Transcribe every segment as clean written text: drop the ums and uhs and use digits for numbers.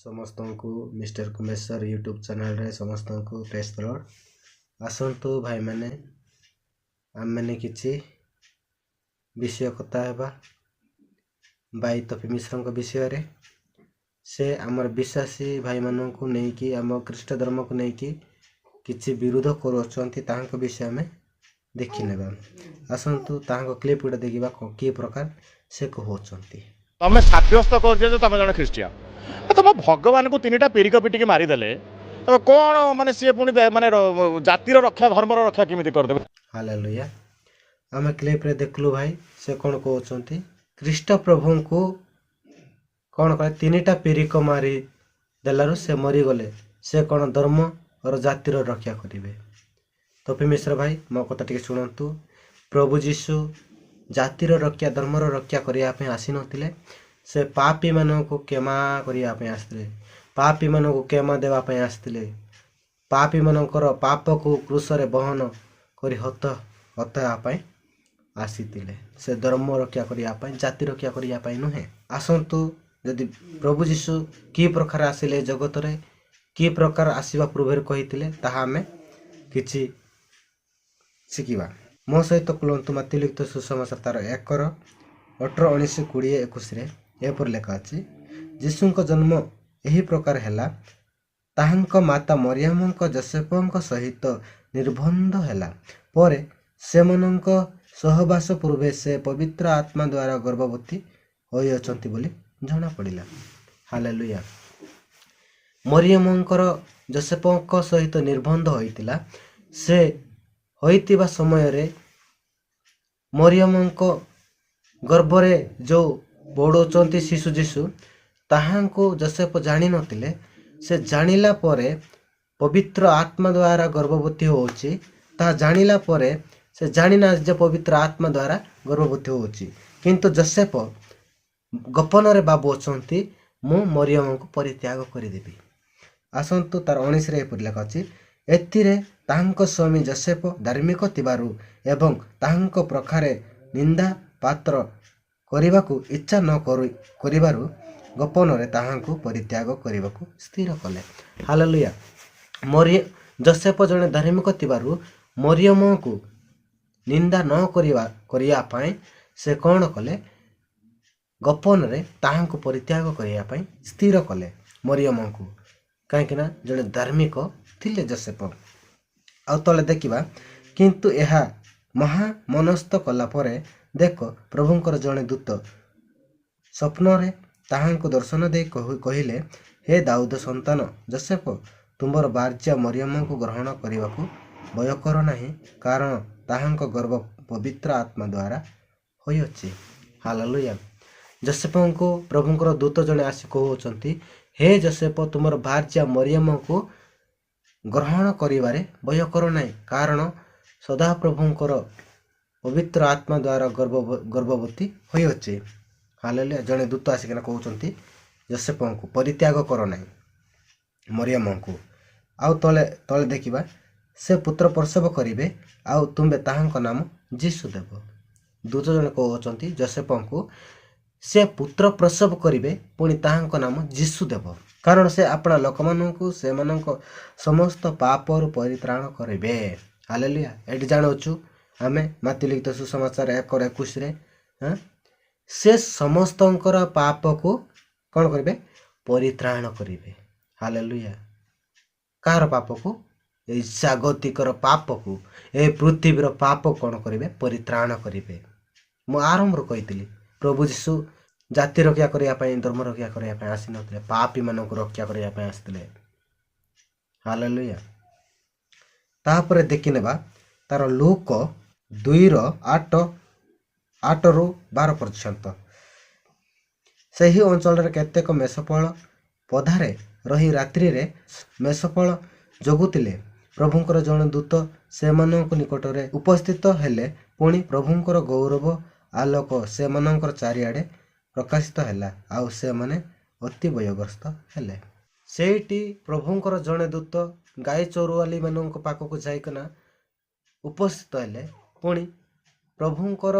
ସମସ୍ତଙ୍କୁ mister କୁମେଶ୍ୱର YouTube ଚ୍ୟାନେଲ୍ରେ ସମସ୍ତଙ୍କୁ ପ୍ରେସ୍ ଲର୍ଡ଼। ଆସନ୍ତୁ ଭାଇମାନେ, ଆମେମାନେ କିଛି ବିଷୟ କଥା ହେବା ଭାଇ ତପି ମିଶ୍ରଙ୍କ ବିଷୟରେ। ସେ ଆମର ବିଶ୍ୱାସୀ ଭାଇମାନଙ୍କୁ ନେଇକି, ଆମ ଖ୍ରୀଷ୍ଟ ଧର୍ମକୁ ନେଇକି କିଛି ବିରୋଧ କରୁଅଛନ୍ତି, ତାହାଙ୍କ ବିଷୟ ଆମେ ଦେଖିନେବା। ଆସନ୍ତୁ ତାହାଙ୍କ କ୍ଲିପ୍ ଗୁଡ଼ା ଦେଖିବା, କି ପ୍ରକାର ସେ କହୁଅଛନ୍ତି। ତମେ ସାବ୍ୟସ୍ତ କରୁଛ ଯେ ତମେ ଜଣେ ଖ୍ରୀଷ୍ଟିଆନ। ତମ ଭଗବାନଙ୍କୁ ତିନିଟା ପିରିକ ପିଟିକି ମାରିଦେଲେ ତମେ କ'ଣ, ମାନେ ସିଏ ପୁଣି ମାନେ ଜାତିର ରକ୍ଷା, ଧର୍ମର ରକ୍ଷା କେମିତି କରିଦେବେ? ହାଲେଲୁୟା। ଆମେ କ୍ଲିପ୍ରେ ଦେଖିଲୁ ଭାଇ, ସେ କ'ଣ କହୁଛନ୍ତି? ଖ୍ରୀଷ୍ଟ ପ୍ରଭୁଙ୍କୁ କ'ଣ କଲେ? ତିନିଟା ପିରିକ ମାରି ଦେଲାରୁ ସେ ମରିଗଲେ। ସେ କ'ଣ ଧର୍ମର ଜାତିର ରକ୍ଷା କରିବେ? ତପି ମିଶ୍ର ଭାଇ, ମୋ କଥା ଟିକେ ଶୁଣନ୍ତୁ। ପ୍ରଭୁ ଯୀଶୁ ଜାତିର ରକ୍ଷା, ଧର୍ମର ରକ୍ଷା କରିବା ପାଇଁ ଆସିନଥିଲେ। ସେ ପାପୀମାନଙ୍କୁ କ୍ଷମା କରିବା ପାଇଁ ଆସିଥିଲେ, ପାପୀମାନଙ୍କୁ କ୍ଷମା ଦେବା ପାଇଁ ଆସିଥିଲେ। ପାପୀମାନଙ୍କର ପାପକୁ କ୍ରୁଶରେ ବହନ କରି ହତ ହତ ହେବା ପାଇଁ ଆସିଥିଲେ। ସେ ଧର୍ମ ରକ୍ଷା କରିବା ପାଇଁ, ଜାତି ରକ୍ଷା କରିବା ପାଇଁ ନୁହେଁ। ଆସନ୍ତୁ, ଯଦି ପ୍ରଭୁ ଯୀଶୁ କି ପ୍ରକାର ଆସିଲେ ଜଗତରେ, କି ପ୍ରକାର ଆସିବା ପୂର୍ବରୁ କହିଥିଲେ, ତାହା ଆମେ କିଛି ଶିଖିବା। ମୋ ସହିତ ଖୋଲନ୍ତୁ ମାଥିଉ ଲିଖିତ ସୁସମାଚାର, ତାର 1ର 18, 19, 20, 21ରେ ଏପରି ଲେଖା ଅଛି: ଯୀଶୁଙ୍କ ଜନ୍ମ ଏହି ପ୍ରକାର ହେଲା। ତାହାଙ୍କ ମାତା ମରିୟମଙ୍କ ଯୋସେଫଙ୍କ ସହିତ ନିର୍ବନ୍ଧ ହେଲା ପରେ ସେମାନଙ୍କ ସହବାସ ପୂର୍ବେ ସେ ପବିତ୍ର ଆତ୍ମା ଦ୍ୱାରା ଗର୍ଭବତୀ ହୋଇଅଛନ୍ତି ବୋଲି ଜଣାପଡ଼ିଲା। ହାଲେଲୁୟା। ମରିୟମଙ୍କର ଯୋସେଫଙ୍କ ସହିତ ନିର୍ବନ୍ଧ ହୋଇଥିଲା। ସେ ହୋଇଥିବା ସମୟରେ ମରିୟମଙ୍କ ଗର୍ଭରେ ଯେଉଁ ବଢ଼ୁଛନ୍ତି ଶିଶୁ ଯୀଶୁ, ତାହାଙ୍କୁ ଯୋସେଫ ଜାଣିନଥିଲେ। ସେ ଜାଣିଲା ପରେ, ପବିତ୍ର ଆତ୍ମା ଦ୍ୱାରା ଗର୍ଭବତୀ ହେଉଛି ତାହା ଜାଣିଲା ପରେ, ସେ ଜାଣିନାହାନ୍ତି ଯେ ପବିତ୍ର ଆତ୍ମା ଦ୍ୱାରା ଗର୍ଭବତୀ ହେଉଛି। କିନ୍ତୁ ଯୋସେଫ ଗୋପନରେ ଭାବୁଅଛନ୍ତି, ମୁଁ ମରିୟମଙ୍କୁ ପରିତ୍ୟାଗ କରିଦେବି। ଆସନ୍ତୁ, ତାର 19ରେ ଏପରି ଲେଖା ଅଛି: ଏଥିରେ ତାହାଙ୍କ ସ୍ୱାମୀ ଯୋସେଫ ଧାର୍ମିକ ଥିବାରୁ ଏବଂ ତାହାଙ୍କ ପ୍ରଖାରେ ନିନ୍ଦା ପାତ୍ର କରିବାକୁ ଇଚ୍ଛା ନ କରିବାରୁ ଗୋପନରେ ତାହାଙ୍କୁ ପରିତ୍ୟାଗ କରିବାକୁ ସ୍ଥିର କଲେ। ହାଲେଲୁୟା। ଯୋସେଫ ଜଣେ ଧାର୍ମିକ ଥିବାରୁ ମରିୟମକୁ ନିନ୍ଦା ନ କରିବା ପାଇଁ ସେ କ'ଣ କଲେ? ଗୋପନରେ ତାହାଙ୍କୁ ପରିତ୍ୟାଗ କରିବା ପାଇଁ ସ୍ଥିର କଲେ ମରିୟମଙ୍କୁ, କାହିଁକିନା ଜଣେ ଧାର୍ମିକ ଥିଲେ ଯୋସେଫ। ଆଉ ତଳେ ଦେଖିବା: କିନ୍ତୁ ଏହା ମହା ମନସ୍ଥ କଲା ପରେ ଦେଖ, ପ୍ରଭୁଙ୍କର ଜଣେ ଦୂତ ସ୍ୱପ୍ନରେ ତାହାଙ୍କୁ ଦର୍ଶନ ଦେଇ କହିଲେ, ହେ ଦାଉଦ ସନ୍ତାନ ଯୋସେଫ, ତୁମ୍ଭର ଭାର୍ଯ୍ୟା ମରିୟମଙ୍କୁ ଗ୍ରହଣ କରିବାକୁ ଭୟ କର ନାହିଁ, କାରଣ ତାହାଙ୍କ ଗର୍ଭ ପବିତ୍ର ଆତ୍ମା ଦ୍ୱାରା ହୋଇଅଛି। ହାଲେଲୁୟା। ଯୋସେଫଙ୍କୁ ପ୍ରଭୁଙ୍କର ଦୂତ ଜଣେ ଆସି କହୁଅଛନ୍ତି, ହେ ଯୋସେଫ, ତୁମର ଭାର୍ଯ୍ୟା ମରିୟମଙ୍କୁ ଗ୍ରହଣ କରିବାରେ ଭୟ କର ନାହିଁ, କାରଣ ସଦାପ୍ରଭୁଙ୍କର ପବିତ୍ର ଆତ୍ମା ଦ୍ୱାରା ଗର୍ଭବତୀ ହୋଇଅଛି। ହାଲେଲୁୟା। ଜଣେ ଦୂତ ଆସିକିନା କହୁଛନ୍ତି ଯୋସେଫଙ୍କୁ, ପରିତ୍ୟାଗ କର ନାହିଁ ମରିୟମଙ୍କୁ। ଆଉ ତଳେ ତଳେ ଦେଖିବା: ସେ ପୁତ୍ର ପ୍ରସବ କରିବେ, ଆଉ ତୁମ୍ଭେ ତାହାଙ୍କ ନାମ ଯୀଶୁ ଦେବ। ଦୂତ ଜଣେ କହୁଅଛନ୍ତି ଯୋସେଫଙ୍କୁ, ସେ ପୁତ୍ର ପ୍ରସବ କରିବେ, ପୁଣି ତାହାଙ୍କ ନାମ ଯୀଶୁ ଦେବ, କାରଣ ସେ ଆପଣା ଲୋକମାନଙ୍କୁ ସେମାନଙ୍କ ସମସ୍ତ ପାପରୁ ପରିତ୍ରାଣ କରିବେ। ହାଲେଲୁୟା। ଏଠି ଜାଣୁଅଛୁ ଆମେ ମାଥିଉ ଲିଖିତ ସୁସମାଚାର 1ର 21ରେ, ସେ ସମସ୍ତଙ୍କର ପାପକୁ କ'ଣ କରିବେ? ପରିତ୍ରାଣ କରିବେ। ହାଲେଲୁୟା। କାହାର ପାପକୁ? ଏଇ ଜାଗତିକର ପାପକୁ, ଏ ପୃଥିବୀର ପାପ କ'ଣ କରିବେ? ପରିତ୍ରାଣ କରିବେ। ମୁଁ ଆରମ୍ଭରୁ କହିଥିଲି, ପ୍ରଭୁ ଯୀଶୁ ଜାତି ରକ୍ଷା କରିବା ପାଇଁ, ଧର୍ମ ରକ୍ଷା କରିବା ପାଇଁ ଆସିନଥିଲେ, ପାପୀମାନଙ୍କୁ ରକ୍ଷା କରିବା ପାଇଁ ଆସିଥିଲେ। ହାଲେଲୁୟା। ତାପରେ ଦେଖିନେବା ତାର ଲୁକ 2ର 8, 8ରୁ 12 ପର୍ଯ୍ୟନ୍ତ। ସେହି ଅଞ୍ଚଳରେ କେତେକ ମେଷପାଳ ପଦାରେ ରହି ରାତ୍ରିରେ ମେଷପାଳ ଜଗୁଥିଲେ। ପ୍ରଭୁଙ୍କର ଜଣେ ଦୂତ ସେମାନଙ୍କ ନିକଟରେ ଉପସ୍ଥିତ ହେଲେ, ପୁଣି ପ୍ରଭୁଙ୍କର ଗୌରବ ଆଲୋକ ସେମାନଙ୍କର ଚାରିଆଡ଼େ ପ୍ରକାଶିତ ହେଲା, ଆଉ ସେମାନେ ଅତି ଭୟଗ୍ରସ୍ତ ହେଲେ। ସେଇଠି ପ୍ରଭୁଙ୍କର ଜଣେ ଦୂତ ଗାଈ ଚରୁଆଲିମାନଙ୍କ ପାଖକୁ ଯାଇକିନା ଉପସ୍ଥିତ ହେଲେ, ପୁଣି ପ୍ରଭୁଙ୍କର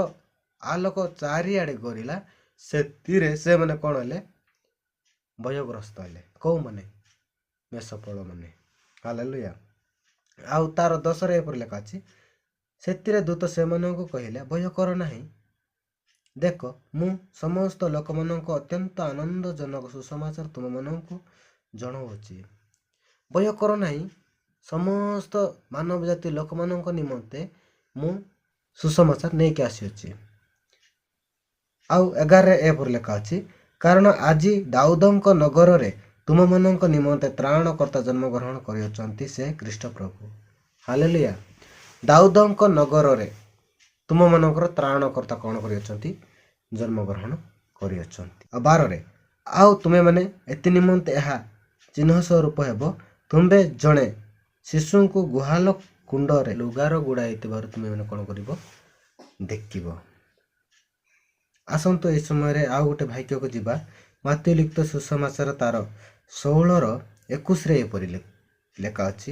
ଆଲୋକ ଚାରିଆଡ଼େ ଗରିଲା। ସେଥିରେ ସେମାନେ କ'ଣ ହେଲେ? ଭୟଗ୍ରସ୍ତ ହେଲେ। କେଉଁମାନେ? ମେଷପାଳମାନେ। ହାଲେଲୁୟା। ଆଉ ତାର 10ରେ ଏପରି ଲେଖା ଅଛି, ସେଥିରେ ଦୂତ ସେମାନଙ୍କୁ କହିଲେ, ଭୟ କର ନାହିଁ, ଦେଖ, ମୁଁ ସମସ୍ତ ଲୋକମାନଙ୍କ ଅତ୍ୟନ୍ତ ଆନନ୍ଦଜନକ ସୁସମାଚାର ତୁମମାନଙ୍କୁ ଜଣାଉଅଛି। ଭୟ କର ନାହିଁ, ସମସ୍ତ ମାନବ ଜାତି ଲୋକମାନଙ୍କ ନିମନ୍ତେ ମୁଁ ସୁସମାଚାର ନେଇକି ଆସିଅଛି। ଆଉ 11ରେ ଏପରି ଲେଖା ଅଛି, କାରଣ ଆଜି ଦାଉଦଙ୍କ ନଗରରେ ତୁମମାନଙ୍କ ନିମନ୍ତେ ତ୍ରାଣକର୍ତ୍ତା ଜନ୍ମଗ୍ରହଣ କରିଅଛନ୍ତି, ସେ ଖ୍ରୀଷ୍ଟ ପ୍ରଭୁ। ହାଲେଲୁୟା। ଦାଉଦଙ୍କ ନଗରରେ ତୁମମାନଙ୍କର ତ୍ରାଣକର୍ତ୍ତା କ'ଣ କରିଅଛନ୍ତି? ଜନ୍ମଗ୍ରହଣ କରିଅଛନ୍ତି। ଆଉ 12ରେ, ଆଉ ତୁମେମାନେ ଏଥି ନିମନ୍ତେ ଏହା ଚିହ୍ନ ସ୍ୱରୂପ ହେବ, ତୁମ୍ଭେ ଜଣେ ଶିଶୁଙ୍କୁ ଗୁହାଳ କୁଣ୍ଡରେ ଲୁଗାର ଗୁଡ଼ାଇଥିବାରୁ ତୁମେମାନେ କ'ଣ କରିବ? ଦେଖିବ। ଆସନ୍ତୁ ଏହି ସମୟରେ ଆଉ ଗୋଟେ ବାକ୍ୟକୁ ଯିବା। ମାଥିଉ ଲିଖିତ ସୁସମାଚାର ତାର 16ର 21ରେ ଏପରି ଲେଖା ଅଛି।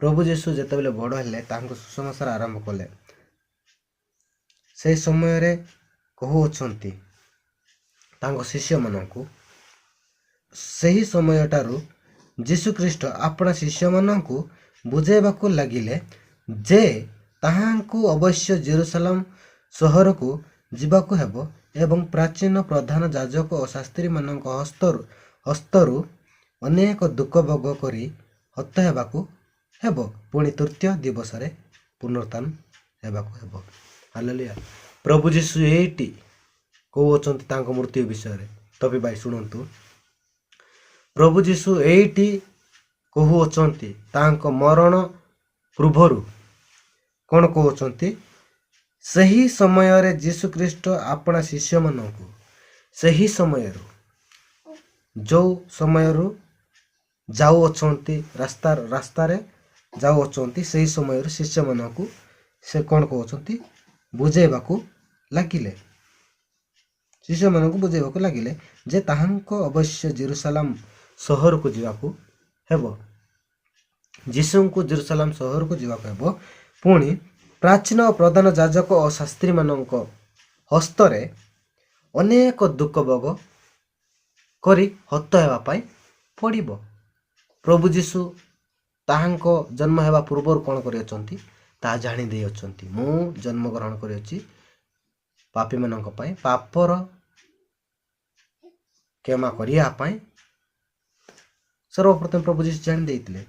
ପ୍ରଭୁ ଯୀଶୁ ଯେତେବେଳେ ବଡ଼ ହେଲେ, ତାଙ୍କୁ ସୁସମାଚାର ଆରମ୍ଭ କଲେ, ସେହି ସମୟରେ କହୁଅଛନ୍ତି ତାଙ୍କ ଶିଷ୍ୟମାନଙ୍କୁ। ସେହି ସମୟଠାରୁ ଯୀଶୁଖ୍ରୀଷ୍ଟ ଆପଣା ଶିଷ୍ୟମାନଙ୍କୁ ବୁଝାଇବାକୁ ଲାଗିଲେ ଯେ ତାହାଙ୍କୁ ଅବଶ୍ୟ ଜେରୁସାଲାମ ସହରକୁ ଯିବାକୁ ହେବ ଏବଂ ପ୍ରାଚୀନ, ପ୍ରଧାନ ଯାଜକ ଓ ଶାସ୍ତ୍ରୀମାନଙ୍କ ହସ୍ତରୁ ଅନେକ ଦୁଃଖ ଭୋଗ କରି ହତ ହେବାକୁ ହେବ, ପୁଣି ତୃତୀୟ ଦିବସରେ ପୁନରୁତ୍ଥାନ ହେବାକୁ ହେବ। ହାଲେଲୁୟା। ପ୍ରଭୁ ଯୀଶୁ ଏଇଠି କହୁଅଛନ୍ତି ତାଙ୍କ ମୃତ୍ୟୁ ବିଷୟରେ। ତପି ଭାଇ, ଶୁଣନ୍ତୁ, ପ୍ରଭୁ ଯୀଶୁ ଏଇଠି କହୁଅଛନ୍ତି ତାଙ୍କ ମରଣ ପୂର୍ବରୁ। କ'ଣ କହୁଛନ୍ତି? ସେହି ସମୟରେ ଯୀଶୁ ଖ୍ରୀଷ୍ଟ ଆପଣା ଶିଷ୍ୟମାନଙ୍କୁ, ସେହି ସମୟରୁ, ଯେଉଁ ସମୟରୁ ଯାଉଅଛନ୍ତି, ରାସ୍ତାରେ ଯାଉଅଛନ୍ତି, ସେହି ସମୟରୁ ଶିଷ୍ୟମାନଙ୍କୁ ସେ କ'ଣ କହୁଛନ୍ତି? ବୁଝେଇବାକୁ ଲାଗିଲେ। ଶିଷ୍ୟମାନଙ୍କୁ ବୁଝେଇବାକୁ ଲାଗିଲେ ଯେ ତାହାଙ୍କ ଅବଶ୍ୟ ଜେରୁସାଲାମ ସହରକୁ ଯିବାକୁ ହେବ। ଯୀଶୁଙ୍କୁ ଜେରୁସାଲାମ ସହରକୁ ଯିବାକୁ ହେବ, ପୁଣି ପ୍ରାଚୀନ, ପ୍ରଧାନ ଯାଜକ ଓ ଶାସ୍ତ୍ରୀମାନଙ୍କ ହସ୍ତରେ ଅନେକ ଦୁଃଖ ଭୋଗ କରି ହତ ହେବା ପାଇଁ ପଡ଼ିବ। ପ୍ରଭୁ ଯୀଶୁ ତାହାଙ୍କ ଜନ୍ମ ହେବା ପୂର୍ବରୁ କ'ଣ କରିଅଛନ୍ତି, ତାହା ଜାଣି ଦେଇଅଛନ୍ତି। ମୁଁ ଜନ୍ମଗ୍ରହଣ କରିଅଛି ପାପୀମାନଙ୍କ ପାଇଁ, ପାପର କ୍ଷମା କରିବା ପାଇଁ ସର୍ବପ୍ରଥମେ ପ୍ରଭୁ ଯୀଶୁ ଜାଣି ଦେଇଥିଲେ।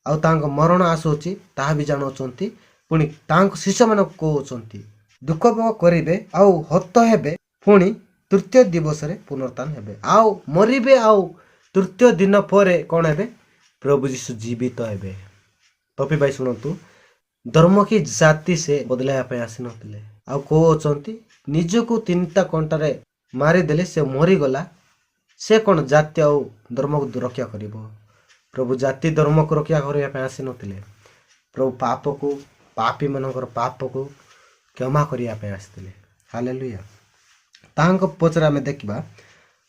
ଆଉ ତାଙ୍କ ମରଣ ଆସୁଅଛି, ତାହା ବି ଜାଣୁଅଛନ୍ତି। ପୁଣି ତାଙ୍କ ଶିଷ୍ୟମାନଙ୍କୁ କହୁଅଛନ୍ତି, ଦୁଃଖ ଭୋଗ କରିବେ ଆଉ ହତ ହେବେ, ପୁଣି ତୃତୀୟ ଦିବସରେ ପୁନରୁତ୍ଥାନ ହେବେ। ଆଉ ମରିବେ, ଆଉ ତୃତୀୟ ଦିନ ପରେ କ'ଣ ହେବେ? ପ୍ରଭୁ ଯୀଶୁ ଜୀବିତ ହେବେ। ତପି ଭାଇ, ଶୁଣନ୍ତୁ, ଧର୍ମ କି ଜାତି ସେ ବଦଳାଇବା ପାଇଁ ଆସିନଥିଲେ। ଆଉ କହୁଅଛନ୍ତି, ନିଜକୁ ତିନିଟା କଣ୍ଟାରେ ମାରିଦେଲେ, ସେ ମରିଗଲା। ସେ କ'ଣ ଜାତି ଆଉ ଧର୍ମକୁ ରକ୍ଷା କରିବ? ପ୍ରଭୁ ଜାତି ଧର୍ମକୁ ରକ୍ଷା କରିବା ପାଇଁ ଆସିନଥିଲେ। ପ୍ରଭୁ ପାପକୁ, ପାପୀମାନଙ୍କର ପାପକୁ କ୍ଷମା କରିବା ପାଇଁ ଆସିଥିଲେ। ହାଲେଲୁୟା। ତାହାଙ୍କ ପଛରେ ଆମେ ଦେଖିବା।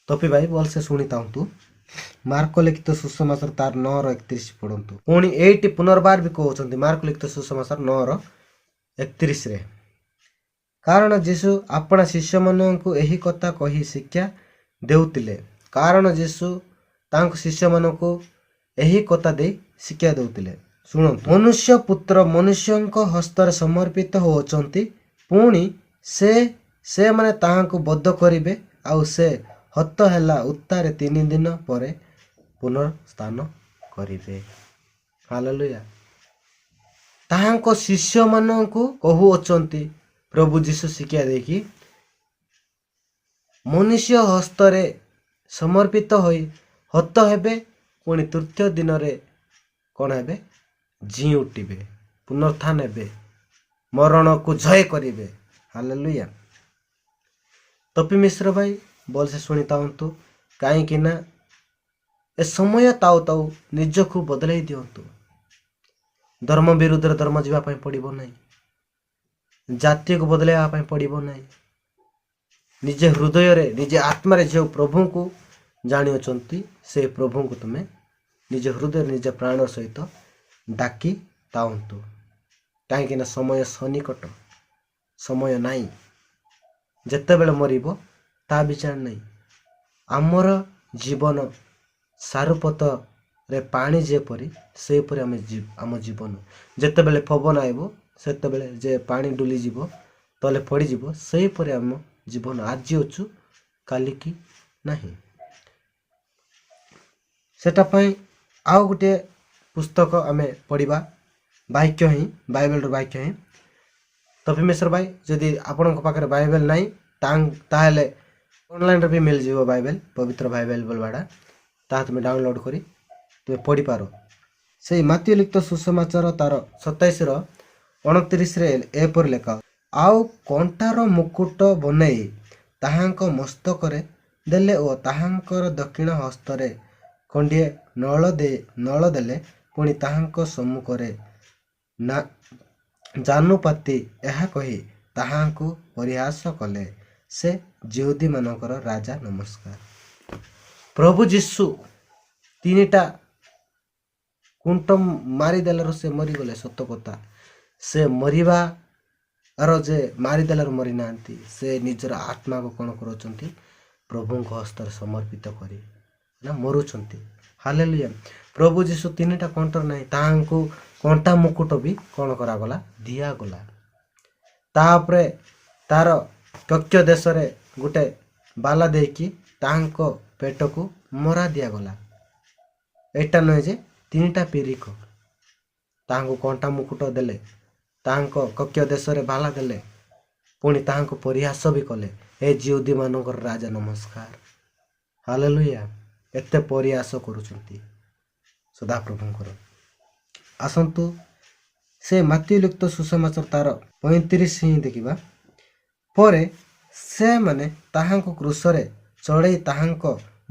ତପି ଭାଇ, ଭଲସେ ଶୁଣିଥାନ୍ତୁ। ମାର୍କ ଲିଖିତ ସୁସମାଚାର ତାର 9ର 31 ପଢ଼ନ୍ତୁ। ପୁଣି ଏଇଠି ପୁନର୍ବାର ବି କହୁଛନ୍ତି ମାର୍କ ଲିଖିତ ସୁସମାଚାର 9ର 31ରେ, କାରଣ ଯୀଶୁ ଆପଣା ଶିଷ୍ୟମାନଙ୍କୁ ଏହି କଥା କହି ଶିକ୍ଷା ଦେଉଥିଲେ। କାରଣ ଯୀଶୁ ତାଙ୍କ ଶିଷ୍ୟମାନଙ୍କୁ ଏହି କଥା ଦେଇ ଶିକ୍ଷା ଦେଉଥିଲେ। ଶୁଣନ୍ତୁ, ମନୁଷ୍ୟ ପୁତ୍ର ମନୁଷ୍ୟଙ୍କ ହସ୍ତରେ ସମର୍ପିତ ହେଉଛନ୍ତି, ପୁଣି ସେମାନେ ତାହାଙ୍କୁ ବଧ କରିବେ, ଆଉ ସେ ହତ ହେଲା ଉତ୍ତାରେ 3 ଦିନ ପରେ ପୁନରୁତ୍ଥାନ କରିବେ। ହାଲେଲୁୟା। ତାହାଙ୍କ ଶିଷ୍ୟମାନଙ୍କୁ କହୁଅଛନ୍ତି ପ୍ରଭୁ ଯୀଶୁ ଶିକ୍ଷା ଦେଇକି, ମନୁଷ୍ୟ ହସ୍ତରେ ସମର୍ପିତ ହୋଇ ହତ ହେବେ, ପୁଣି ତୃତୀୟ ଦିନରେ କ'ଣ ହେବେ? ଜିଇଁ ଉଠିବେ, ପୁନରୁତ୍ଥାନ ହେବେ, ମରଣକୁ ଜୟ କରିବେ। ହାଲେଲୁୟା। ତପି ମିଶ୍ର ଭାଇ, ଭଲସେ ଶୁଣିଥାନ୍ତୁ, କାହିଁକି ନା ଏ ସମୟ ଥାଉ ଥାଉ ନିଜକୁ ବଦଳାଇ ଦିଅନ୍ତୁ। ଧର୍ମ ବିରୁଦ୍ଧରେ ଧର୍ମ ଯିବା ପାଇଁ ପଡ଼ିବ ନାହିଁ, ଜାତିକୁ ବଦଳାଇବା ପାଇଁ ପଡ଼ିବ ନାହିଁ। ନିଜ ହୃଦୟରେ, ନିଜ ଆତ୍ମାରେ ଯେଉଁ ପ୍ରଭୁଙ୍କୁ ଜାଣିଅଛନ୍ତି, ସେ ପ୍ରଭୁଙ୍କୁ ତୁମେ ନିଜ ହୃଦୟରେ ନିଜ ପ୍ରାଣ ସହିତ ଡାକି ଥାଅନ୍ତୁ, କାହିଁକିନା ସମୟ ସନ୍ନିକଟ, ସମୟ ନାହିଁ। ଯେତେବେଳେ ମରିବ ତା ବି ଜାଣି ନାହିଁ। ଆମର ଜୀବନ ସାରୁପତରେ ପାଣି ଯେପରି, ସେହିପରି ଆମେ ଆମ ଜୀବନ। ଯେତେବେଳେ ପବନ ଆଇବ, ସେତେବେଳେ ଯେ ପାଣି ଡୁଲିଯିବ, ତଲେ ପଡ଼ିଯିବ, ସେହିପରି ଆମ ଜୀବନ। ଆଜି ଅଛୁ, କାଲିକି ନାହିଁ। ସେଟା ପାଇଁ ଆଉ ଗୋଟିଏ ପୁସ୍ତକ ଆମେ ପଢ଼ିବା, ବାକ୍ୟ ହିଁ, ବାଇବେଲର ବାକ୍ୟ ହିଁ। ତପି ମିଶ୍ର ଭାଇ, ଯଦି ଆପଣଙ୍କ ପାଖରେ ବାଇବେଲ ନାହିଁ, ତାହେଲେ ଅନଲାଇନ୍ରେ ବି ମିଳିଯିବ ବାଇବେଲ, ପବିତ୍ର ବାଇବେଲ ବୋଲବାଟା। ତାହା ତୁମେ ଡାଉନଲୋଡ଼ କରି ତୁମେ ପଢ଼ିପାର। ସେଇ ମାଥିଉ ଲିଖିତ ସୁସମାଚାର ତାର 27ର 29ରେ ଏପରି ଲେଖା, ଆଉ କଣ୍ଟାର ମୁକୁଟ ବନେଇ ତାହାଙ୍କ ମସ୍ତକରେ ଦେଲେ ଓ ତାହାଙ୍କର ଦକ୍ଷିଣ ହସ୍ତରେ ଖଣ୍ଡିଏ ନଳ ଦେଲେ। ପୁଣି ତାହାଙ୍କ ସମ୍ମୁଖରେ ନା ଜାନୁପାତି ଏହା କହି ତାହାଙ୍କୁ ପରିହାସ କଲେ, ସେ ଯିହୁଦୀମାନଙ୍କର ରାଜା, ନମସ୍କାର। ପ୍ରଭୁ ଯୀଶୁ ତିନିଟା କୁଣ୍ଟ ମାରିଦେଲାରୁ ସେ ମରିଗଲେ, ସତ କଥା। ସେ ମରିବାର ଯେ ମାରିଦେଲାରୁ ମରିନାହାନ୍ତି, ସେ ନିଜର ଆତ୍ମାକୁ କ'ଣ କରୁଛନ୍ତି? ପ୍ରଭୁଙ୍କ ହସ୍ତରେ ସମର୍ପିତ କରି ନା ମରୁଛନ୍ତି। ହାଲେଲୁୟା। ପ୍ରଭୁ ଯୀଶୁ ତିନିଟା କଣ୍ଟର ନାହିଁ, ତାହାଙ୍କୁ କଣ୍ଟା ମୁକୁଟ ବି କ'ଣ କରାଗଲା? ଦିଆଗଲା। ତାପରେ ତାର କକ୍ଷ ଦେଶରେ ଗୋଟେ ବାଲା ଦେଇକି ତାଙ୍କ ପେଟକୁ ମରା ଦିଆଗଲା। ଏଇଟା ନୁହେଁ ଯେ ତିନିଟା ପିରିକ। ତାହାଙ୍କୁ କଣ୍ଟା ମୁକୁଟ ଦେଲେ, ତାହାଙ୍କ କକ୍ଷ ଦେଶରେ ବାଲା ଦେଲେ, ପୁଣି ତାହାଙ୍କୁ ପରିହାସ ବି କଲେ, ଏ ଯିହୁଦୀମାନଙ୍କର ରାଜା, ନମସ୍କାର। ହାଲେଲୁୟା। ଏତେ ପରିହାସ କରୁଛନ୍ତି ସଦାପ୍ରଭୁଙ୍କର। ଆସନ୍ତୁ, ସେ ମାଥିଉ ଲିଖିତ ସୁସମାଚାର ତାର 35 ହିଁ ଦେଖିବା। ପରେ ସେମାନେ ତାହାଙ୍କୁ କ୍ରୁଶରେ ଚଢ଼େଇ ତାହାଙ୍କ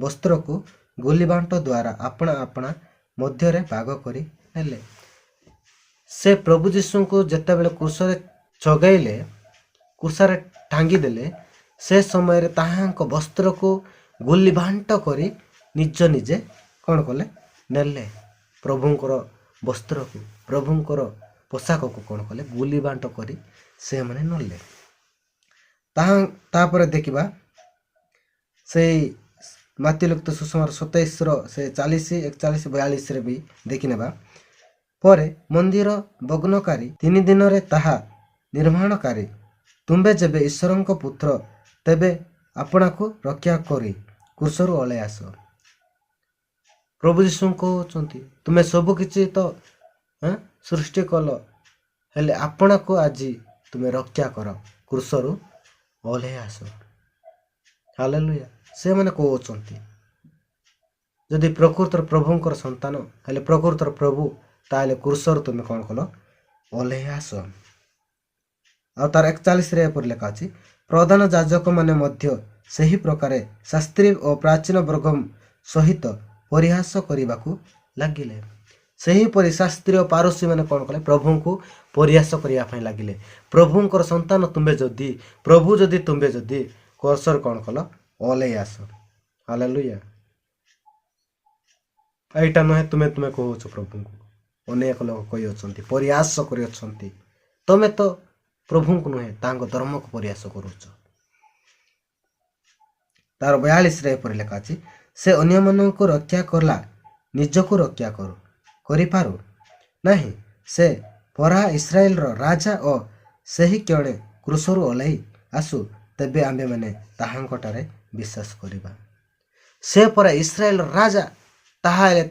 ବସ୍ତ୍ରକୁ ଗୁଲିବାଣ୍ଟ ଦ୍ୱାରା ଆପଣା ଆପଣା ମଧ୍ୟରେ ଭାଗ କରି ନେଲେ। ସେ ପ୍ରଭୁ ଯୀଶୁଙ୍କୁ ଯେତେବେଳେ କ୍ରୁଶରେ ଚଢ଼େଇଲେ, କ୍ରୁଶରେ ଟାଙ୍ଗିଦେଲେ, ସେ ସମୟରେ ତାହାଙ୍କ ବସ୍ତ୍ରକୁ ଗୁଲିବାଣ୍ଟ କରି ନିଜ ନିଜେ କ'ଣ କଲେ? ନେଲେ। ପ୍ରଭୁଙ୍କର ବସ୍ତ୍ରକୁ, ପ୍ରଭୁଙ୍କର ପୋଷାକକୁ କ'ଣ କଲେ? ଗୁଲିବାଣ୍ଟ କରି ସେମାନେ ନେଲେ। ତାହା ତାପରେ ଦେଖିବା ସେଇ ମାଥିଉ ଲିଖିତ ସୁସମାଚାର 27ର ସେ 40, 41, 42ରେ ବି ଦେଖିନେବା। ପରେ ମନ୍ଦିର ଭଗ୍ନକାରୀ, 3 ଦିନରେ ତାହା ନିର୍ମାଣକାରୀ, ତୁମ୍ଭେ ଯେବେ ଈଶ୍ୱରଙ୍କ ପୁତ୍ର, ତେବେ ଆପଣାକୁ ରକ୍ଷା କରି କ୍ରୁଶରୁ ଓହ୍ଲାଇ ଆସ। ପ୍ରଭୁ ଯୀଶୁଙ୍କୁ କହୁଛନ୍ତି, ତୁମେ ସବୁ କିଛି ତ ସୃଷ୍ଟି କଲ, ହେଲେ ଆପଣାକୁ ଆଜି ତୁମେ ରକ୍ଷା କର, କ୍ରୁଶରୁ ଓହ୍ଲାଇ ଆସ। ହାଲେଲୁୟା। ସେମାନେ କହୁଛନ୍ତି, ଯଦି ପ୍ରକୃତର ପ୍ରଭୁଙ୍କର ସନ୍ତାନ ହେଲେ, ପ୍ରକୃତର ପ୍ରଭୁ, ତାହେଲେ କ୍ରୁଶରୁ ତୁମେ କ'ଣ କଲ? ଓହ୍ଲାଇ ଆସ। ଆଉ ତାର 41ରେ ଏପରି ଲେଖା ଅଛି, ପ୍ରଧାନ ଯାଜକମାନେ ମଧ୍ୟ ସେହି ପ୍ରକାରେ ଶାସ୍ତ୍ରୀ ଓ ପ୍ରାଚୀନ ବର୍ଗ ସହିତ ପରିହାସ କରିବାକୁ ଲାଗିଲେ। ସେହିପରି ଶାସ୍ତ୍ରୀ ଓ ଫାରୂଶୀମାନେ କ'ଣ କଲେ? ପ୍ରଭୁଙ୍କୁ ପରିହାସ କରିବା ପାଇଁ ଲାଗିଲେ। ପ୍ରଭୁଙ୍କର ସନ୍ତାନ ତୁମ୍ଭେ ଯଦି, ପ୍ରଭୁ ଯଦି ତୁମ୍ଭେ ଯଦି, କ୍ରୁଶରୁ କ'ଣ କଲ? ଓହ୍ଲେଇ ଆସ। ହାଲେଲୁୟା। ଏଇଟା ନୁହେଁ ତୁମେ ତୁମେ କହୁଛ ପ୍ରଭୁଙ୍କୁ। ଅନେକ ଲୋକ କହିଅଛନ୍ତି, ପରିହାସ କରିଅଛନ୍ତି। ତମେ ତ ପ୍ରଭୁଙ୍କୁ ନୁହେଁ, ତାଙ୍କ ଧର୍ମକୁ ପରିହାସ କରୁଛ। ତାର 42ରେ ଏପରି ଲେଖା ଅଛି, ସେ ଅନ୍ୟମାନଙ୍କୁ ରକ୍ଷା କଲା, ନିଜକୁ ରକ୍ଷା କରିପାରୁ ନାହିଁ। ସେ ପରା ଇସ୍ରାଏଲର ରାଜା ଓ ସେହି କ୍ଷଣେ କ୍ରୁଶରୁ ଓହ୍ଲାଇ ଆସୁ, ତେବେ ଆମ୍ଭେମାନେ ତାହାଙ୍କଠାରେ ବିଶ୍ୱାସ କରିବା। ସେ ପରା ଇସ୍ରାଏଲର ରାଜା, ତାହାହେଲେ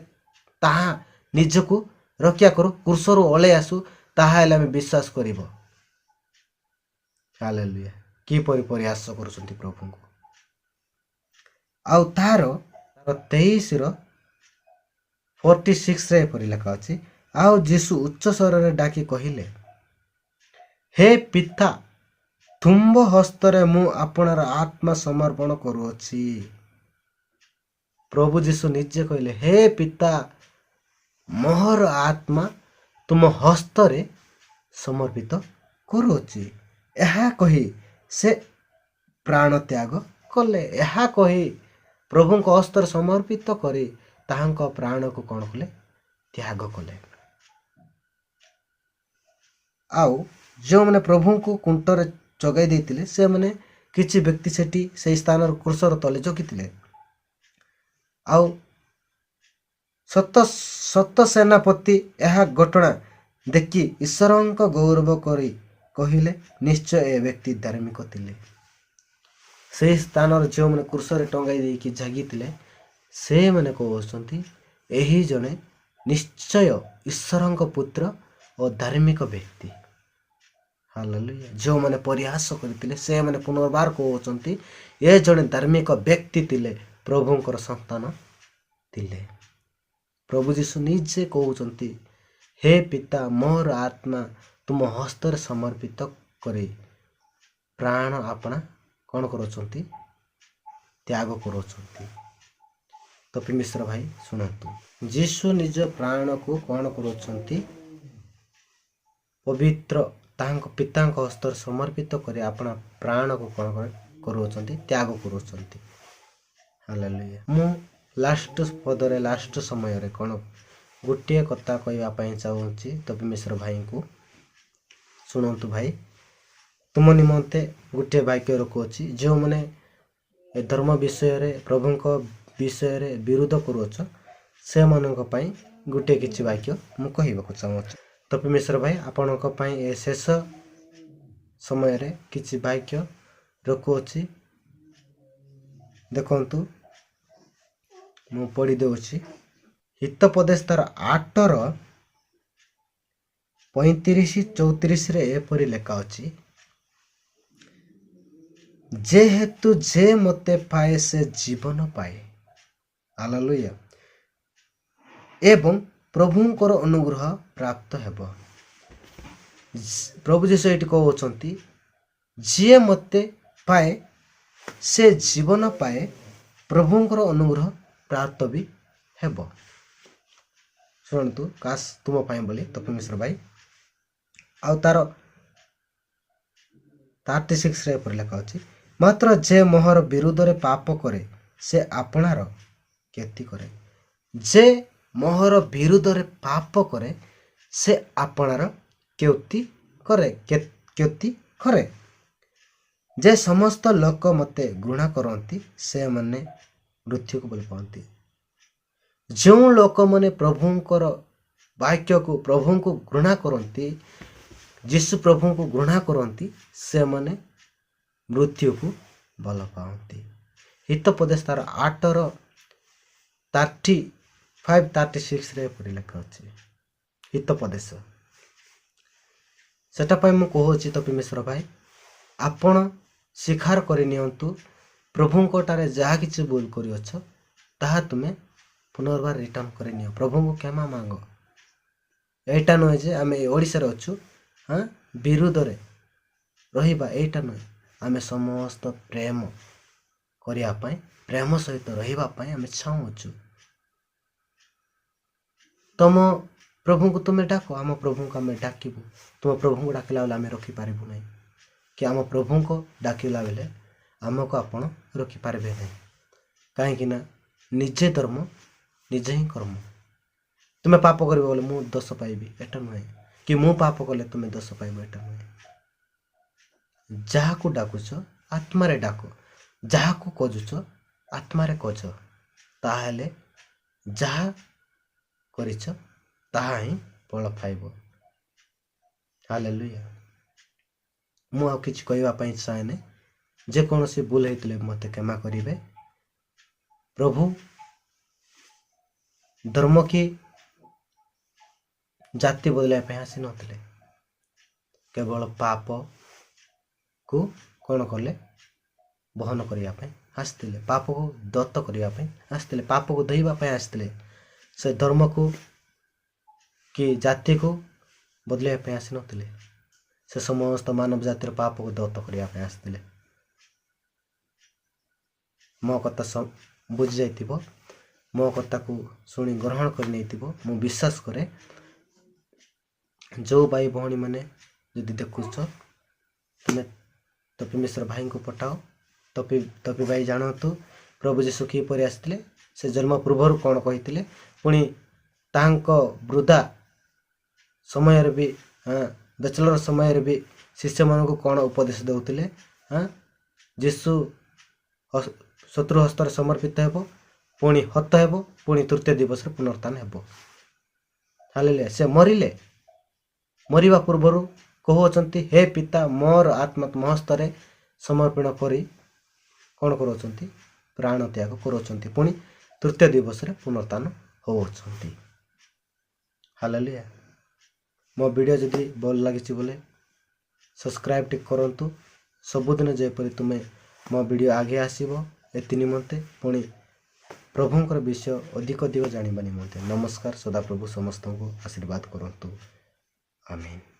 ତାହା ନିଜକୁ ରକ୍ଷା କରୁ, କ୍ରୁଶରୁ ଓହ୍ଲାଇ ଆସୁ, ତାହାହେଲେ ଆମେ ବିଶ୍ୱାସ କରିବ। ହାଲେଲୁୟା। କିପରି ପରିହାସ କରୁଛନ୍ତି ପ୍ରଭୁଙ୍କୁ। ଆଉ ତାର 23ର 46ରେ ଏପରି ଲେଖା ଅଛି, ଆଉ ଯୀଶୁ ଉଚ୍ଚ ସ୍ୱରରେ ଡାକି କହିଲେ, ହେ ପିତା, ତୁମ୍ଭ ହସ୍ତରେ ମୁଁ ଆପଣାର ଆତ୍ମା ସମର୍ପଣ କରୁଅଛି। ପ୍ରଭୁ ଯୀଶୁ ନିଜେ କହିଲେ, ହେ ପିତା, ମୋହର ଆତ୍ମା ତୁମ ହସ୍ତରେ ସମର୍ପିତ କରୁଅଛି। ଏହା କହି ସେ ପ୍ରାଣ ତ୍ୟାଗ କଲେ। ଏହା କହି ପ୍ରଭୁଙ୍କ ହସ୍ତରେ ସମର୍ପିତ କରି ତାହାଙ୍କ ପ୍ରାଣକୁ କ'ଣ କଲେ? ତ୍ୟାଗ କଲେ। ଆଉ ଯେଉଁମାନେ ପ୍ରଭୁଙ୍କୁ କୁଣ୍ଟରେ ଚଢ଼ାଇ ଦେଇଥିଲେ, ସେମାନେ କିଛି ବ୍ୟକ୍ତି ସେଠି ସେଇ ସ୍ଥାନର କ୍ରୁଶର ତଲେ ଜଗିଥିଲେ। ଆଉ ସତ ସତ ସେନାପତି ଏହା ଘଟଣା ଦେଖି ଈଶ୍ୱରଙ୍କ ଗୌରବ କରି କହିଲେ, ନିଶ୍ଚୟ ଏ ବ୍ୟକ୍ତି ଧାର୍ମିକ ଥିଲେ। ସେହି ସ୍ଥାନରେ ଯେଉଁମାନେ କ୍ରୁଶରେ ଟଙ୍ଗାଇ ଦେଇକି ଜାଗିଥିଲେ, ସେମାନେ କହୁଛନ୍ତି, ଏହି ଜଣେ ନିଶ୍ଚୟ ଈଶ୍ୱରଙ୍କ ପୁତ୍ର ଓ ଧାର୍ମିକ ବ୍ୟକ୍ତି। ହାଲେଲୁୟା। ଯେଉଁମାନେ ପରିହାସ କରିଥିଲେ, ସେମାନେ ପୁନର୍ବାର କହୁଛନ୍ତି, ଏ ଜଣେ ଧାର୍ମିକ ବ୍ୟକ୍ତି ଥିଲେ, ପ୍ରଭୁଙ୍କର ସନ୍ତାନ ଥିଲେ। ପ୍ରଭୁ ଯୀଶୁ ନିଜେ କହୁଛନ୍ତି, ହେ ପିତା, ମୋର ଆତ୍ମା ତୁମ ହସ୍ତରେ ସମର୍ପିତ କରି ପ୍ରାଣ ଆପଣା କ'ଣ କରୁଛନ୍ତି? ତ୍ୟାଗ କରୁଛନ୍ତି। ତପି ମିଶ୍ର ଭାଇ, ଶୁଣନ୍ତୁ, ଯୀଶୁ ନିଜ ପ୍ରାଣକୁ କ'ଣ କରୁଛନ୍ତି? ପବିତ୍ର ତାହାଙ୍କ ପିତାଙ୍କ ହସ୍ତରେ ସମର୍ପିତ କରି ଆପଣା ପ୍ରାଣକୁ କ'ଣ କରୁଅଛନ୍ତି? ତ୍ୟାଗ କରୁଛନ୍ତି। ହାଲେଲୁୟା। ମୁଁ ଲାଷ୍ଟ ପଦରେ, ଲାଷ୍ଟ ସମୟରେ କ'ଣ ଗୋଟିଏ କଥା କହିବା ପାଇଁ ଚାହୁଁଛି ତପି ମିଶ୍ର ଭାଇଙ୍କୁ। ଶୁଣନ୍ତୁ ଭାଇ, ତୁମ ନିମନ୍ତେ ଗୋଟିଏ ବାକ୍ୟ ରଖୁଅଛି। ଯେଉଁମାନେ ଏ ଧର୍ମ ବିଷୟରେ, ପ୍ରଭୁଙ୍କ ବିଷୟରେ ବିରୋଧ କରୁଅଛ, ସେମାନଙ୍କ ପାଇଁ ଗୋଟିଏ କିଛି ବାକ୍ୟ ମୁଁ କହିବାକୁ ଚାହୁଁଅଛି। ତପି ମିଶ୍ର ଭାଇ, ଆପଣଙ୍କ ପାଇଁ ଏ ଶେଷ ସମୟରେ କିଛି ବାକ୍ୟ ରଖୁଅଛି। ଦେଖନ୍ତୁ, ମୁଁ ପଢ଼ି ଦେଉଛି। ହିତୋପଦେଶ ତାର 8ର 35 34ରେ ଏପରି ଲେଖା ଅଛି, ଯେହେତୁ ଯେ ମୋତେ ପାଏ, ସେ ଜୀବନ ପାଏ, ହାଲେଲୁୟା, ଏବଂ ପ୍ରଭୁଙ୍କର ଅନୁଗ୍ରହ ପ୍ରାପ୍ତ ହେବ। ପ୍ରଭୁ ଯୀଶୁ ଏଇଠି କହୁଛନ୍ତି, ଯିଏ ମୋତେ ପାଏ, ସେ ଜୀବନ ପାଏ, ପ୍ରଭୁଙ୍କର ଅନୁଗ୍ରହ ପ୍ରାପ୍ତ ବି ହେବ। ଶୁଣନ୍ତୁ, କାଶ ତୁମ ପାଇଁ ବୋଲି ତପି ମିଶ୍ର ଭାଇ। ଆଉ ତାର 36ରେ ଏପରି ଲେଖା ଅଛି, ମାତ୍ର ଯେ ମୋହର ବିରୁଦ୍ଧରେ ପାପ କରେ, ସେ ଆପଣାର କ୍ଷତି କରେ। ଯେ ମୋହର ବିରୁଦ୍ଧରେ ପାପ କରେ, ସେ ଆପଣାର କ୍ଷତି କରେ। ଯେ ସମସ୍ତ ଲୋକ ମୋତେ ଘୃଣା କରନ୍ତି, ସେମାନେ ମୃତ୍ୟୁକୁ ଭଲ ପାଆନ୍ତି। ଯେଉଁ ଲୋକମାନେ ପ୍ରଭୁଙ୍କର ବାକ୍ୟକୁ, ପ୍ରଭୁଙ୍କୁ ଘୃଣା କରନ୍ତି, ଯୀଶୁ ପ୍ରଭୁଙ୍କୁ ଘୃଣା କରନ୍ତି, ସେମାନେ ମୃତ୍ୟୁକୁ ଭଲ ପାଆନ୍ତି। ହିତୋପଦେଶ ତାର 8ର 35 36ରେ ଏପରି ଲେଖା ଅଛି ହିତୋପଦେଶ। ସେଟା ପାଇଁ ମୁଁ କହୁଅଛି ତପି ମିଶ୍ର ଭାଇ, ଆପଣ ସ୍ୱୀକାର କରି ନିଅନ୍ତୁ। ପ୍ରଭୁଙ୍କଠାରେ ଯାହା କିଛି ଭୁଲ କରିଅଛ, ତାହା ତୁମେ ପୁନର୍ବାର ରିଟର୍ଣ୍ଣ କରିନିଅ। ପ୍ରଭୁଙ୍କୁ କ୍ଷମା ମାଗ। ଏଇଟା ନୁହେଁ ଯେ ଆମେ ଏ ଓଡ଼ିଶାରେ ଅଛୁ, ହଁ, ବିରୁଦ୍ଧରେ ରହିବା, ଏଇଟା ନୁହେଁ। ଆମେ ସମସ୍ତ ପ୍ରେମ କରିବା ପାଇଁ, ପ୍ରେମ ସହିତ ରହିବା ପାଇଁ ଆମେ ଚାହୁଁଅଛୁ। ତମ ପ୍ରଭୁଙ୍କୁ ତୁମେ ଡାକ, ଆମ ପ୍ରଭୁଙ୍କୁ ଆମେ ଡାକିବୁ। ତୁମ ପ୍ରଭୁଙ୍କୁ ଡାକିଲା ବେଳେ ଆମେ ରଖିପାରିବୁ ନାହିଁ କି ଆମ ପ୍ରଭୁଙ୍କ ଡାକିଲା ବେଳେ ଆମକୁ ଆପଣ ରଖିପାରିବେ ନାହିଁ। କାହିଁକି ନା ନିଜେ ଧର୍ମ, ନିଜେ ହିଁ କର୍ମ। ତୁମେ ପାପ କରିବ ବୋଲେ ମୁଁ ଦୋଷ ପାଇବି, ଏଟା ନୁହେଁ କି ମୁଁ ପାପ କଲେ ତୁମେ ଦୋଷ ପାଇବ, ଏଟା ନୁହେଁ। ଯାହାକୁ ଡାକୁଛ, ଆତ୍ମାରେ ଡାକ। ଯାହାକୁ ଖୋଜୁଛ, ଆତ୍ମାରେ ଖୋଜ। ତାହେଲେ ଯାହା କରିଛ, ତାହା ହିଁ ଫଳ ପାଇବ। ହାଲେଲୁୟା। ମୁଁ ଆଉ କିଛି କହିବା ପାଇଁ ଚାହେଁନି। ଯେକୌଣସି ଭୁଲ ହେଇଥିଲେ ମୋତେ କ୍ଷମା କରିବେ। ପ୍ରଭୁ ଧର୍ମ କି ଜାତି ବଦଳାଇବା ପାଇଁ ଆସିନଥିଲେ, କେବଳ ପାପକୁ କ'ଣ କଲେ? ବହନ କରିବା ପାଇଁ ଆସିଥିଲେ। ପାପକୁ ଦତ୍ତ କରିବା ପାଇଁ ଆସିଥିଲେ, ପାପକୁ ଧୋଇବା ପାଇଁ ଆସିଥିଲେ। ସେ ଧର୍ମକୁ କି ଜାତିକୁ ବଦଳାଇବା ପାଇଁ ଆସିନଥିଲେ। ସେ ସମସ୍ତ ମାନବ ଜାତିର ପାପକୁ ଦତ୍ତ କରିବା ପାଇଁ ଆସିଥିଲେ। ମୋ କଥା ବୁଝି ଯାଇଥିବ, ମୋ କଥାକୁ ଶୁଣି ଗ୍ରହଣ କରି ନେଇଥିବ, ମୁଁ ବିଶ୍ୱାସ କରେ। ଯେଉଁ ଭାଇ ଭଉଣୀମାନେ ଯଦି ଦେଖୁଛ, ତୁମେ ତପି ମିଶ୍ର ଭାଇଙ୍କୁ ପଠାଅ। ତପି ତପି ଭାଇ ଜାଣନ୍ତୁ ପ୍ରଭୁ ଯୀଶୁ କିପରି ଆସିଥିଲେ, ସେ ଜନ୍ମ ପୂର୍ବରୁ କ'ଣ କହିଥିଲେ, ପୁଣି ତାଙ୍କ ବୃଦ୍ଧା ସମୟରେ ବି, ହଁ, ବ୍ୟାଚଲର ସମୟରେ ବି ଶିଷ୍ୟମାନଙ୍କୁ କ'ଣ ଉପଦେଶ ଦେଉଥିଲେ। ହଁ, ଯୀଶୁ ଶତ୍ରୁ ହସ୍ତରେ ସମର୍ପିତ ହେବ, ପୁଣି ପୁଣି ହତ ହେବ, ପୁଣି ତୃତୀୟ ଦିବସରେ ପୁନରୁତ୍ଥାନ ହେବ। ହାଲେଲୁୟା। ସେ ମରିଲେ, ମରିବା ପୂର୍ବରୁ କହୁଅଛନ୍ତି, ହେ ପିତା, ମୋର ଆତ୍ମା ତୁମ ହସ୍ତରେ ସମର୍ପଣ କରି କ'ଣ କରୁଅଛନ୍ତି? ପ୍ରାଣ ତ୍ୟାଗ କରୁଅଛନ୍ତି। ପୁଣି ତୃତୀୟ ଦିବସରେ ପୁନରୁତ୍ଥାନ ହେଉଅଛନ୍ତି। ହାଲେଲୁୟା। ମୋ ଭିଡ଼ିଓ ଯଦି ଭଲ ଲାଗିଛି ବୋଲେ ସବସ୍କ୍ରାଇବ୍ ଟିକେ କରନ୍ତୁ। ସବୁଦିନ ଯେପରି ତୁମେ ମୋ ଭିଡ଼ିଓ ଆଗେ ଆସିବ ଏଥି ନିମନ୍ତେ, ପୁଣି ପ୍ରଭୁଙ୍କର ବିଷୟ ଅଧିକ ଅଧିକ ଜାଣିବା ନିମନ୍ତେ। ନମସ୍କାର। ସଦାପ୍ରଭୁ ସମସ୍ତଙ୍କୁ ଆଶୀର୍ବାଦ କରନ୍ତୁ। ଆମେନ୍।